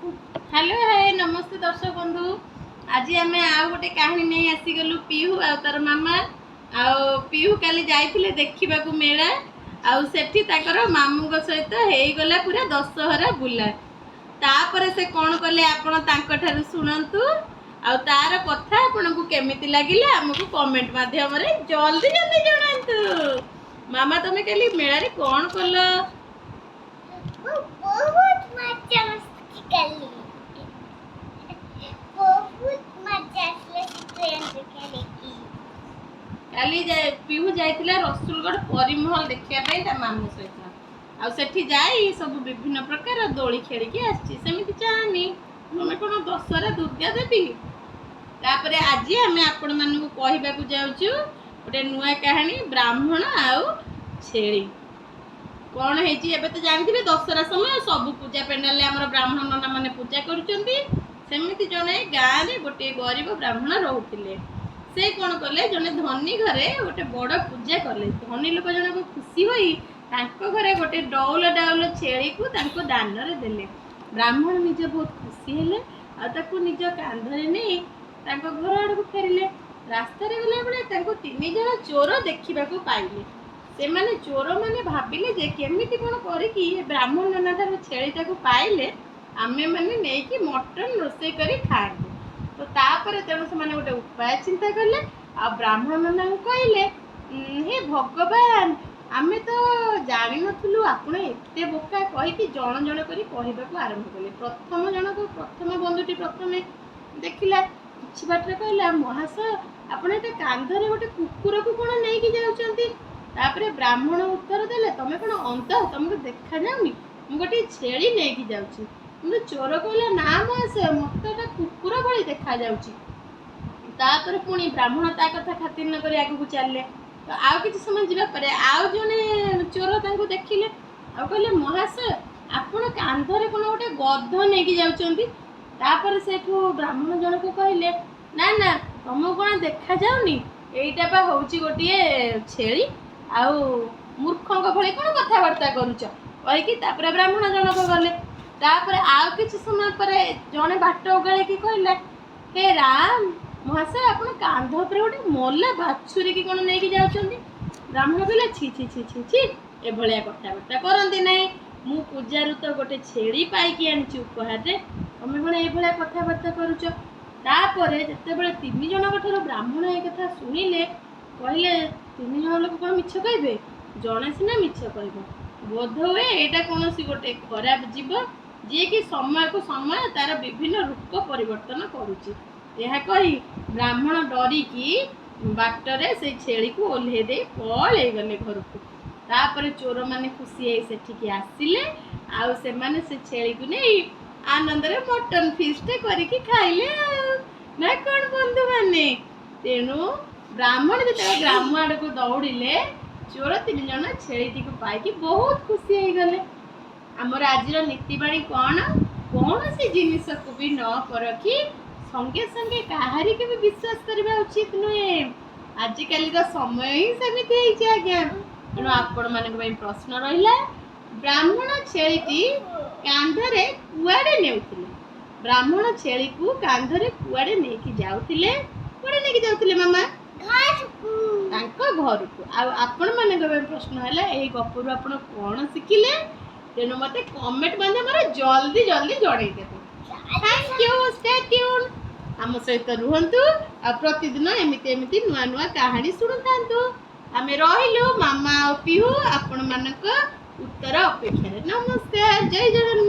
Hello, ହାଏ, ନମସ୍ତେ ଦର୍ଶକ ବନ୍ଧୁ। ଆଜି ଆମେ ଆଉ ଗୋଟେ କାହାଣୀ ନେଇ ଆସିଗଲୁ, ପିହୁ ଆଉ ତାର ମାମା। ଆଉ ପିହୁ କାଲି ଯାଇଥିଲେ ଦେଖିବାକୁ ମେଳା, ଆଉ ସେଠି ତାଙ୍କର ମାମୁଙ୍କ ସହିତ ହେଇଗଲା ପୁରା ଦଶହରା ବୁଲା। ତାପରେ ସେ କ'ଣ କଲେ, ଆପଣ ତାଙ୍କଠାରୁ ଶୁଣନ୍ତୁ। ଆଉ ତାର କଥା ଆପଣଙ୍କୁ କେମିତି ଲାଗିଲା, ଆମକୁ କମେଣ୍ଟ ମାଧ୍ୟମରେ ଜଲ୍ଦି ଜଲ୍ଦି ଜଣାନ୍ତୁ। ମାମା, ତମେ କାଲି ମେଳାରେ କ'ଣ କଲ? ମୁଁ ବହୁତ ମଜା ମସ୍ତି କଲି। ବହୁତ ମଜା ଆସିଲା ସେ ଟ୍ରେନରେ ଖେଳିକି। କାଲି ପିହୁ ଯାଇଥିଲା ରସୁଲଗଡ଼ ପରିମହଲ ଦେଖିବା ପାଇଁ ତା ମାମୁଁ ସହିତ। ଆଉ ସେଠି ଯାଇ ସବୁ ବିଭିନ୍ନ ପ୍ରକାର ଦୋଳି ଖେଳିକି ଆସିଛି। ସେମିତି ଚାହାନି, ତମେ କ'ଣ ଦଶହରା ଦୁର୍ଗା ଦେବୀ? ତାପରେ ଆଜି ଆମେ ଆପଣମାନଙ୍କୁ କହିବାକୁ ଯାଉଛୁ ଗୋଟେ ନୂଆ କାହାଣୀ, ବ୍ରାହ୍ମଣ ଆଉ ଛେଳି। କ'ଣ ହେଇଛି, ଏବେ ତ ଜାଣିଥିବେ, ଦଶହରା ସମୟ, ସବୁ ପୂଜା ପେଣ୍ଡାଲରେ ଆମର ବ୍ରାହ୍ମଣ ନନା ମାନେ ପୂଜା କରୁଛନ୍ତି। ସେମିତି ଜଣେ ଗାଁରେ ଗୋଟିଏ ଗରିବ ବ୍ରାହ୍ମଣ ରହୁଥିଲେ। ସେ କ'ଣ କଲେ? ଜଣେ ଧନୀ ଘରେ ଗୋଟେ ବଡ଼ ପୂଜା କଲେ। ଧନୀ ଲୋକ ଜଣକ ଖୁସି ହୋଇ ତାଙ୍କ ଘରେ ଗୋଟେ ଡଉଲ ଡାଉଲ ଛେଳିକୁ ତାଙ୍କୁ ଦାନରେ ଦେଲେ। ବ୍ରାହ୍ମଣ ନିଜ ବହୁତ ଖୁସି ହେଲେ ଆଉ ତାକୁ ନିଜ କାନ୍ଧରେ ନେଇ ତାଙ୍କ ଘର ଆଡ଼କୁ ଫେରିଲେ। ରାସ୍ତାରେ ଗଲାବେଳେ ତାଙ୍କୁ ତିନି ଜଣ ଚୋର ଦେଖିବାକୁ ପାଇଲେ। ସେମାନେ ଚୋରମାନେ ଭାବିଲେ ଯେ କେମିତି କ'ଣ କରିକି ଏ ବ୍ରାହ୍ମଣ ନନା ଠାରୁ ଛେଳିଟାକୁ ପାଇଲେ ଆମେମାନେ ନେଇକି ମଟନ ରୋଷେଇ କରି ଖାଆନ୍ତୁ। ତ ତାପରେ ତେଣୁ ସେମାନେ ଗୋଟେ ଉପାୟ ଚିନ୍ତା କଲେ ଆଉ ବ୍ରାହ୍ମଣ ନନାଙ୍କୁ କହିଲେ, "ହେ ଭଗବାନ, ଆମେ ତ ଜାଣିନଥିଲୁ ଆପଣ ଏତେ ବୋକା," କହିକି ଜଣ ଜଣ କରି କହିବାକୁ ଆରମ୍ଭ କଲେ। ପ୍ରଥମ ଜଣକୁ, ପ୍ରଥମ ବନ୍ଧୁଟି ପ୍ରଥମେ ଦେଖିଲା, କିଛି ବାଟରେ କହିଲା, "ମହାଶୟ, ଆପଣ ଏଇଟା କାନ୍ଧରେ ଗୋଟେ କୁକୁରକୁ କ'ଣ ନେଇକି ଯାଉଛନ୍ତି?" ତାପରେ ବ୍ରାହ୍ମଣ ଉତ୍ତର ଦେଲେ, "ତମେ କ'ଣ ଅନ୍ଧ? ତମକୁ ଦେଖାଯାଉନି? ମୁଁ ଗୋଟିଏ ଛେଳି ନେଇକି ଯାଉଛି।" କିନ୍ତୁ ଚୋର କହିଲା, "ନା ମହାଶୟ, ମତେ ତ ଏଇଟା କୁକୁର ଭଳି ଦେଖାଯାଉଛି।" ତାପରେ ପୁଣି ବ୍ରାହ୍ମଣ ତା କଥା ଖାତିର ନ କରି ଆଗକୁ ଚାଲିଲେ। ତ ଆଉ କିଛି ସମୟ ଯିବା ପରେ ଆଉ ଜଣେ ଚୋର ତାଙ୍କୁ ଦେଖିଲେ ଆଉ କହିଲେ, "ମହାଶୟ, ଆପଣ କାନ୍ଧରେ କ'ଣ ଗୋଟେ ଗଧ ନେଇକି ଯାଉଛନ୍ତି?" ତାପରେ ସେଠୁ ବ୍ରାହ୍ମଣ ଜଣକ କହିଲେ, "ନା ନା, ତମକୁ କ'ଣ ଦେଖାଯାଉନି? ଏଇଟା ପା ହଉଛି ଗୋଟିଏ ଛେଳି। ଆଉ ମୂର୍ଖଙ୍କ ଭଳି କ'ଣ କଥାବାର୍ତ୍ତା କରୁଛ?" କହିକି ତାପରେ ବ୍ରାହ୍ମଣ ଜଣକ ଗଲେ। ତାପରେ ଆଉ କିଛି ସମୟ ପରେ ଜଣେ ବାଟ ଓଗାଳିକି କହିଲା, "ହେ ରାମ, ମହାଶୟ, ଆପଣ କାନ୍ଧ ଉପରେ ଗୋଟେ ମଲା ବାଛୁରୀକି କ'ଣ ନେଇକି ଯାଉଛନ୍ତି?" ବ୍ରାହ୍ମଣ କହିଲା, "ଛି ଛି ଛି ଛି ଛି, ଏଭଳିଆ କଥାବାର୍ତ୍ତା କରନ୍ତି ନାହିଁ। ମୁଁ ପୂଜାରୁ ତ ଗୋଟେ ଛେଳି ପାଇକି ଆଣିଛି ଉପହାରରେ, ତମେ କ'ଣ ଏଇଭଳିଆ କଥାବାର୍ତ୍ତା କରୁଛ?" ତାପରେ ଯେତେବେଳେ ତିନି ଜଣଙ୍କ ଠାରୁ ବ୍ରାହ୍ମଣ ଏ କଥା ଶୁଣିଲେ, କହିଲେ, "ତିନି ଜଣ ଲୋକ କ'ଣ ମିଛ କହିବେ? ଜଣେ ସିନା ମିଛ କହିବ। ବୋଧ ହୁଏ ଏଇଟା କୌଣସି ଗୋଟେ ଖରାପ ଜୀବ, ଯିଏକି ସମୟକୁ ସମୟ ତାର ବିଭିନ୍ନ ରୂପ ପରିବର୍ତ୍ତନ କରୁଛି।" ଏହା କହି ବ୍ରାହ୍ମଣ ଡରିକି ବାଟରେ ସେଇ ଛେଳିକୁ ଓହ୍ଲେଇ ଦେଇ ପଳେଇଗଲେ ଘରକୁ। ତାପରେ ଚୋରମାନେ ଖୁସି ହେଇ ସେଠିକି ଆସିଲେ ଆଉ ସେମାନେ ସେ ଛେଳିକୁ ନେଇ ଆନନ୍ଦରେ ମଟନ ଫିଷ୍ଟ କରିକି ଖାଇଲେ। ଆଉ ନା କ'ଣ ବନ୍ଧୁମାନେ? ତେଣୁ ବ୍ରାହ୍ମଣ ଯେତେବେଳେ ଗ୍ରାମ ଆଡ଼କୁ ଦୌଡ଼ିଲେ, ଚୋର ତିନି ଜଣ ଛେଳିଟିକୁ ପାଇକି ବହୁତ ଖୁସି ହେଇଗଲେ। ଆମର ଆଜିର ନୀତିବାଣୀ କ'ଣ? କୌଣସି ଜିନିଷକୁ ବି ନ ପରଖି ସଙ୍ଗେ ସଙ୍ଗେ କାହାରିକୁ ବି ବିଶ୍ୱାସ କରିବା ଉଚିତ ନୁହେଁ। ଆଜିକାଲିର ସମୟ ହିଁ ସେମିତି ହେଇଛି ଆଜ୍ଞା। ତେଣୁ ଆପଣମାନଙ୍କ ପାଇଁ ପ୍ରଶ୍ନ ରହିଲା, ବ୍ରାହ୍ମଣ ଛେଳିଟି କାନ୍ଧରେ କୁଆଡ଼େ ନେଉଥିଲେ? ବ୍ରାହ୍ମଣ ଛେଳିକୁ କାନ୍ଧରେ କୁଆଡ଼େ ନେଇକି ଯାଉଥିଲେ? କୁଆଡ଼େ ନେଇକି ଯାଉଥିଲେ ମାମା? ଘରକୁ। ତାଙ୍କ ଘରକୁ। ଆଉ ଆପଣମାନଙ୍କ ପାଇଁ ପ୍ରଶ୍ନ ହେଲା, ଏହି ଗପରୁ ଆପଣ କ'ଣ ଶିଖିଲେ? ତେଣୁ ମୋତେ କମେଣ୍ଟ ମାଧ୍ୟମରେ ଜଲ୍ଦି ଜଲ୍ଦି ଜଣେଇଦେବେ। Thank you, stay tune, ଆମ ସହିତ ରୁହନ୍ତୁ ଆଉ ପ୍ରତିଦିନ ଏମିତି ଏମିତି ନୂଆ ନୂଆ କାହାଣୀ ଶୁଣୁଥାନ୍ତୁ। ଆମେ ରହିଲୁ, ମାମା ଆଉ ପିହୁ, ଆପଣମାନଙ୍କ ଉତ୍ତର ଅପେକ୍ଷାରେ। ନମସ୍କାର, ଜୟ ଜଗନ୍ନାଥ।